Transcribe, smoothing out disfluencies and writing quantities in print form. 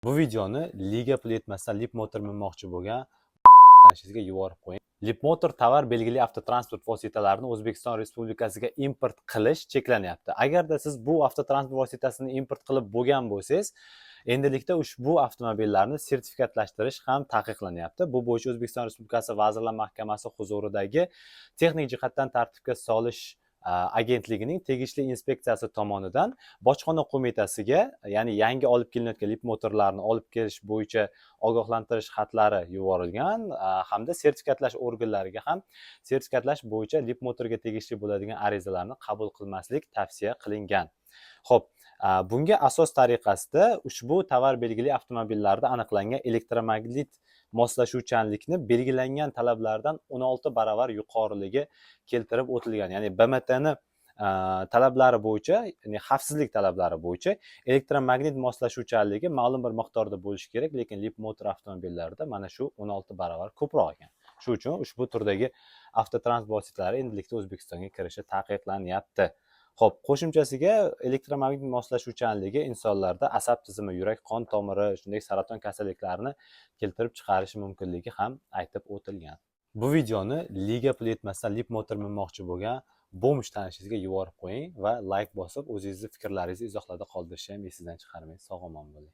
Bu videoni liga puli yetmasdan Leapmotor minmoqchi bo'lgan tanishingizga yuborib qo'ying. Leapmotor tovar belgili avtotransport vositalarini O'zbekiston Respublikasiga import qilish cheklanyapti. Agarda siz bu avtotransport vositasini import qilib bo'lgan bo'lsangiz, endilikda ushbu avtomobillarni sertifikatlashtirish ham taqiqlanyapti. Bu bo'yicha O'zbekiston Respublikasi Vazirlar Mahkamasi huzuridagi texnik jihatdan tartibga solish agentligining tegishli inspeksiyasi tomonidan bojxona qo'mitasiga, ya'ni yangi olib kelinayotgan Leapmotorlarni olib kelish bo'yicha ogohlantirish xatlari yuborilgan hamda sertifikatlash organlariga ham sertifikatlash bo'yicha Leapmotorga tegishli bo'ladigan arizalarni qabul qilmaslik tavsiya qilingan. Xo'p, bunga asos tariqasida ushbu tovar belgili avtomobillarda aniqlangan elektromagnit moslashuvchanlikni belgilangan talablardan 16 baravar yuqoriligi keltirib o'tilgan. Ya'ni BMTni talablari bo'yicha, ya'ni xavfsizlik talablari bo'yicha elektromagnit moslashuvchanligi ma'lum bir miqdorda bo'lishi kerak, lekin Leapmotor avtomobillarida mana shu 16 baravar ko'proq ekan. Shu uchun ushbu turdagi avtotransport vositalari endilikda O'zbekistonga kirishi taqiqlanyapti. Xo'p, qo'shimchasiga elektromagnit moslashuvchanligi insonlarda asab tizimi, yurak qon tomiri, shuningdek saraton kasalliklarini keltirib chiqarishi mumkinligi ham aytib o'tilgan. Bu videoni liga puli yetmasdan Leapmotor minmoqchi bo'lgan бомж tanishingizga yuborib qo'ying va layk bosib, o'zingizni fikrlaringizni izohlarda qoldirishni ham esingizdan chiqarmang. Sog' omon bo'ling.